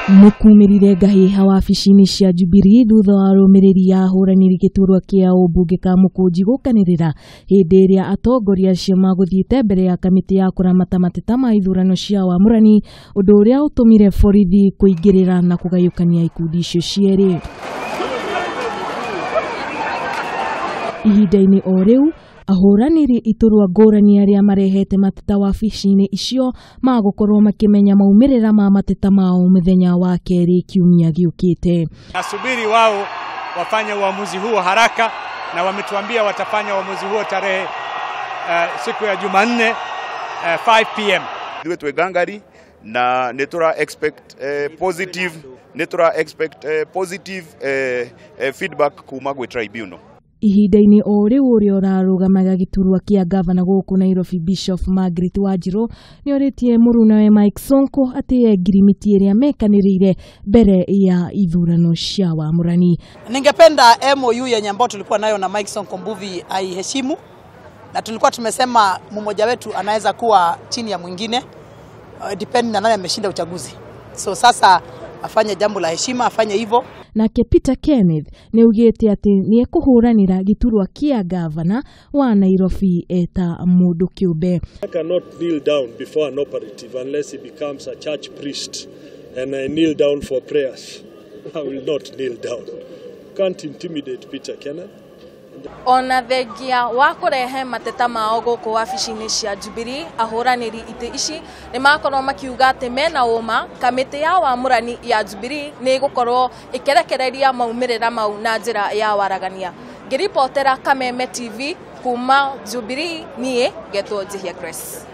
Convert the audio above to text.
Nĩ kumĩrire ngahĩha wabici-inĩ cia Jubilee thutha wa arũmĩrĩri a ahũranĩri gĩturwa kĩa ũmbunge Kamũkũnji gũkanĩrĩra hĩndĩ ĩrĩa atongoria acio magũthiĩte mbere ya kamĩtĩ ya kũramata mateta ma ithurano cia wamũrani, ũndũ ũrĩa ũtũmire borithi kũingĩrĩra na kũgayũkania ikundi icio cierĩ. Ihinda-inĩ o rĩu, ahũranĩri iturwa ngũrani arĩa marehete mateta wabici-inĩ icio magũkorwo makĩmenya maumĩrĩra ma mateta mao mũthenya wa kerĩ kiumia gĩũkĩte. Nasubiri wao wafanye uamuzi huo haraka, na wametuambia watafanya uamuzi huo tarehe siku ya Jumanne 5 p.m. Ithuĩ twĩ ngangari na nĩ tũra expect positive, nĩ tũra expect positive feedback kuma gwĩ tribunal. Ihinda-inĩ o rĩu, ũrĩa ũrarũgamaga gĩturwa kĩa gavana gũkũ Nairobi Bishop Margaret Wanjiru nĩorĩtie mũrunawe Mike Sonko atĩe ngirimiti ĩrĩa mekanĩrĩire mbere ya ithurano cia wamũrani. Ningependa MOU yenye ambayo tulikuwa nayo na Mike Sonko Mbuvi aiheshimu, na tulikuwa tumesema mmoja wetu anaweza kuwa chini ya mwingine, depend na nani ameshinda uchaguzi. So sasa afanye jambo la heshima, afanye hivyo. Nake Peter Kenneth nĩ augĩte atĩ nĩ ekũhũranĩra gĩturwa kĩa gavana wa Nairobi eta mũndũ kĩũmbe. I cannot kneel down before an operative unless he becomes a church priest and I kneel down for prayers. I will not kneel down. Can't intimidate Peter Kenneth. Ona thengia wa kũrehe mateta mao gũkũ wabici-inĩ cia Jubilee, ahũranĩri itĩ ici nĩ makorwo makiuga atĩ mena ũma kamĩtĩ ya wamũrani ya Jubilee nĩ ĩgũkorwo ĩkĩrekereria maumĩrĩra mau na njĩra ya waragania. Ngĩribotera Kameme TV kuma Jubilee, niĩ ngetwo Njihia Grace.